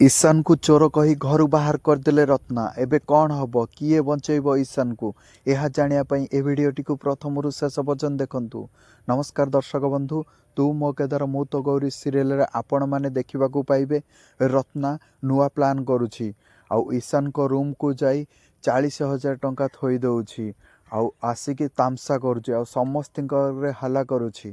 ଈଶାନକୁ ଚୋର କହି ଘରୁ ବାହାର କରିଦେଲେ ରତ୍ନା। ଏବେ କ'ଣ ହେବ? କିଏ ବଞ୍ଚେଇବ ଈଶାନକୁ? ଏହା ଜାଣିବା ପାଇଁ ଏ ଭିଡ଼ିଓଟିକୁ ପ୍ରଥମରୁ ଶେଷ ପର୍ଯ୍ୟନ୍ତ ଦେଖନ୍ତୁ। ନମସ୍କାର ଦର୍ଶକ ବନ୍ଧୁ, ତୁ ମୋ କେଦାର ମୁଁ ତୋ ଗୌରୀ ସିରିଏଲରେ ଆପଣମାନେ ଦେଖିବାକୁ ପାଇବେ, ରତ୍ନା ନୂଆ ପ୍ଲାନ୍ କରୁଛି ଆଉ ଈଶାନଙ୍କ ରୁମ୍କୁ ଯାଇ 40,000 ଟଙ୍କା ଥୋଇ ଦେଉଛି ଆଉ ଆସିକି ତାମସା କରୁଛି ଆଉ ସମସ୍ତଙ୍କରେ ହାଲା କରୁଛି।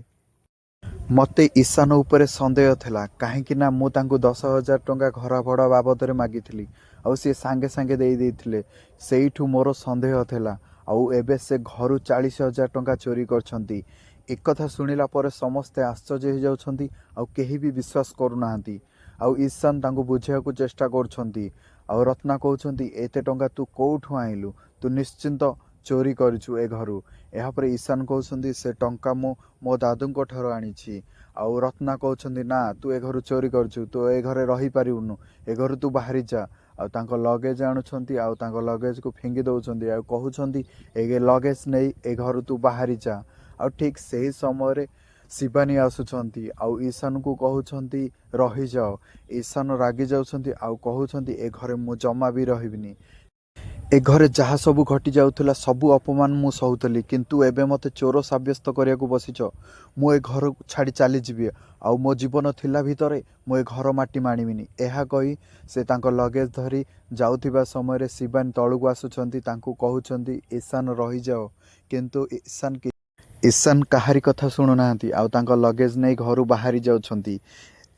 ମୋତେ ଈଶାନ ଉପରେ ସନ୍ଦେହ ଥିଲା, କାହିଁକି ନା ମୁଁ ତାଙ୍କୁ 10,000 ଟଙ୍କା ଘର ଭଡ଼ା ବାବଦରେ ମାଗିଥିଲି ଆଉ ସିଏ ସାଙ୍ଗେ ସାଙ୍ଗେ ଦେଇ ଦେଇଥିଲେ। ସେଇଠୁ ମୋର ସନ୍ଦେହ ଥିଲା। ଆଉ ଏବେ ସେ ଘରୁ 40,000 ଟଙ୍କା ଚୋରି କରିଛନ୍ତି। ଏକଥା ଶୁଣିଲା ପରେ ସମସ୍ତେ ଆଶ୍ଚର୍ଯ୍ୟ ହେଇଯାଉଛନ୍ତି ଆଉ କେହି ବି ବିଶ୍ୱାସ କରୁନାହାନ୍ତି। ଆଉ ଈଶାନ ତାଙ୍କୁ ବୁଝେଇବାକୁ ଚେଷ୍ଟା କରୁଛନ୍ତି ଆଉ ରତ୍ନା କହୁଛନ୍ତି, ଏତେ ଟଙ୍କା ତୁ କେଉଁଠୁ ଆଣିଲୁ? ତୁ ନିଶ୍ଚିନ୍ତ ଚୋରି କରିଛୁ ଏ ଘରୁ। ଏହାପରେ ଈଶାନ କହୁଛନ୍ତି, ସେ ଟଙ୍କା ମୁଁ ମୋ ଦାଦୁଙ୍କ ଠାରୁ ଆଣିଛି। ଆଉ ରତ୍ନା କହୁଛନ୍ତି, ନା, ତୁ ଏ ଘରୁ ଚୋରି କରିଛୁ, ତୁ ଏ ଘରେ ରହିପାରିବୁନୁ, ଏ ଘରୁ ତୁ ବାହାରି ଯା। ଆଉ ତାଙ୍କ ଲଗେଜ ଆଣୁଛନ୍ତି ଆଉ ତାଙ୍କ ଲଗେଜକୁ ଫିଙ୍ଗି ଦେଉଛନ୍ତି ଆଉ କହୁଛନ୍ତି, ଏ ଲଗେଜ ନେଇ ଏ ଘରୁ ତୁ ବାହାରି ଯା। ଆଉ ଠିକ୍ ସେହି ସମୟରେ ଶିବାନୀ ଆସୁଛନ୍ତି ଆଉ ଈଶାନକୁ କହୁଛନ୍ତି, ରହିଯାଅ। ଈଶାନ ରାଗି ଯାଉଛନ୍ତି ଆଉ କହୁଛନ୍ତି, ଏ ଘରେ ମୁଁ ଜମା ବି ରହିବିନି। ଏ ଘରେ ଯାହା ସବୁ ଘଟି ଯାଉଥିଲା, ସବୁ ଅପମାନ ମୁଁ ସହୁଥିଲି, କିନ୍ତୁ ଏବେ ମୋତେ ଚୋର ସାବ୍ୟସ୍ତ କରିବାକୁ ବସିଛ। ମୁଁ ଏ ଘର ଛାଡ଼ି ଚାଲିଯିବି ଆଉ ମୋ ଜୀବନ ଥିଲା ଭିତରେ ମୁଁ ଏ ଘର ମାଟି ମାଡ଼ିବିନି। ଏହା କହି ସେ ତାଙ୍କ ଲଗେଜ ଧରି ଯାଉଥିବା ସମୟରେ ଶିବାନୀ ତଳକୁ ଆସୁଛନ୍ତି। ତାଙ୍କୁ କହୁଛନ୍ତି, ଈଶାନ, ରହିଯାଅ। କିନ୍ତୁ ଈଶାନ କାହାରି କଥା ଶୁଣୁନାହାନ୍ତି ଆଉ ତାଙ୍କ ଲଗେଜ ନେଇ ଘରୁ ବାହାରି ଯାଉଛନ୍ତି।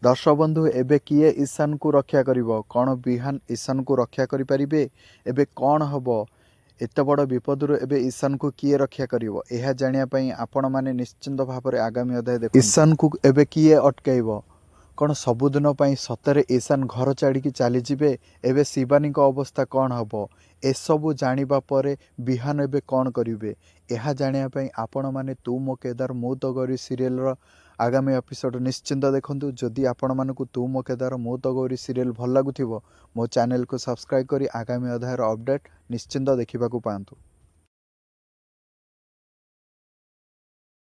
ଦର୍ଶକ ବନ୍ଧୁ, ଏବେ କିଏ ଈଶାନକୁ ରକ୍ଷା କରିବ? କ'ଣ ବିହାନ ଈଶାନକୁ ରକ୍ଷା କରିପାରିବେ? ଏବେ କ'ଣ ହେବ? ଏତେ ବଡ଼ ବିପଦରୁ ଏବେ ଈଶାନକୁ କିଏ ରକ୍ଷା କରିବ? ଏହା ଜାଣିବା ପାଇଁ ଆପଣମାନେ ନିଶ୍ଚିନ୍ତ ଭାବରେ ଆଗାମୀ ଅଧ୍ୟାୟ ଦେଖନ୍ତୁ। ଈଶାନକୁ ଏବେ କିଏ ଅଟକାଇବ? କ'ଣ ସବୁଦିନ ପାଇଁ ସତରେ ଈଶାନ ଘର ଛାଡ଼ିକି ଚାଲିଯିବେ? ଏବେ ଶିବାନୀଙ୍କ ଅବସ୍ଥା କ'ଣ ହେବ? ଏସବୁ ଜାଣିବା ପରେ ବିହାନ ଏବେ କ'ଣ କରିବେ? ଏହା ଜାଣିବା ପାଇଁ ଆପଣମାନେ ତୁ ମୋ କେଦାର ମୁଁ ତୋ ଗୌରୀ ସିରିଏଲର ଆଗାମୀ ଏପିସୋଡ଼ ନିଶ୍ଚିନ୍ତ ଦେଖନ୍ତୁ। ଯଦି ଆପଣମାନଙ୍କୁ ତୁ ମୋ କେଦାର ମୁଁ ତୋ ଗୌରୀ ସିରିଏଲ ଭଲ ଲାଗୁଥିବ, ମୋ ଚ୍ୟାନେଲକୁ ସବସ୍କ୍ରାଇବ୍ କରି ଆଗାମୀ ଅଧ୍ୟାୟର ଅପଡ଼େଟ୍ ନିଶ୍ଚିନ୍ତ ଦେଖିବାକୁ ପାଆନ୍ତୁ।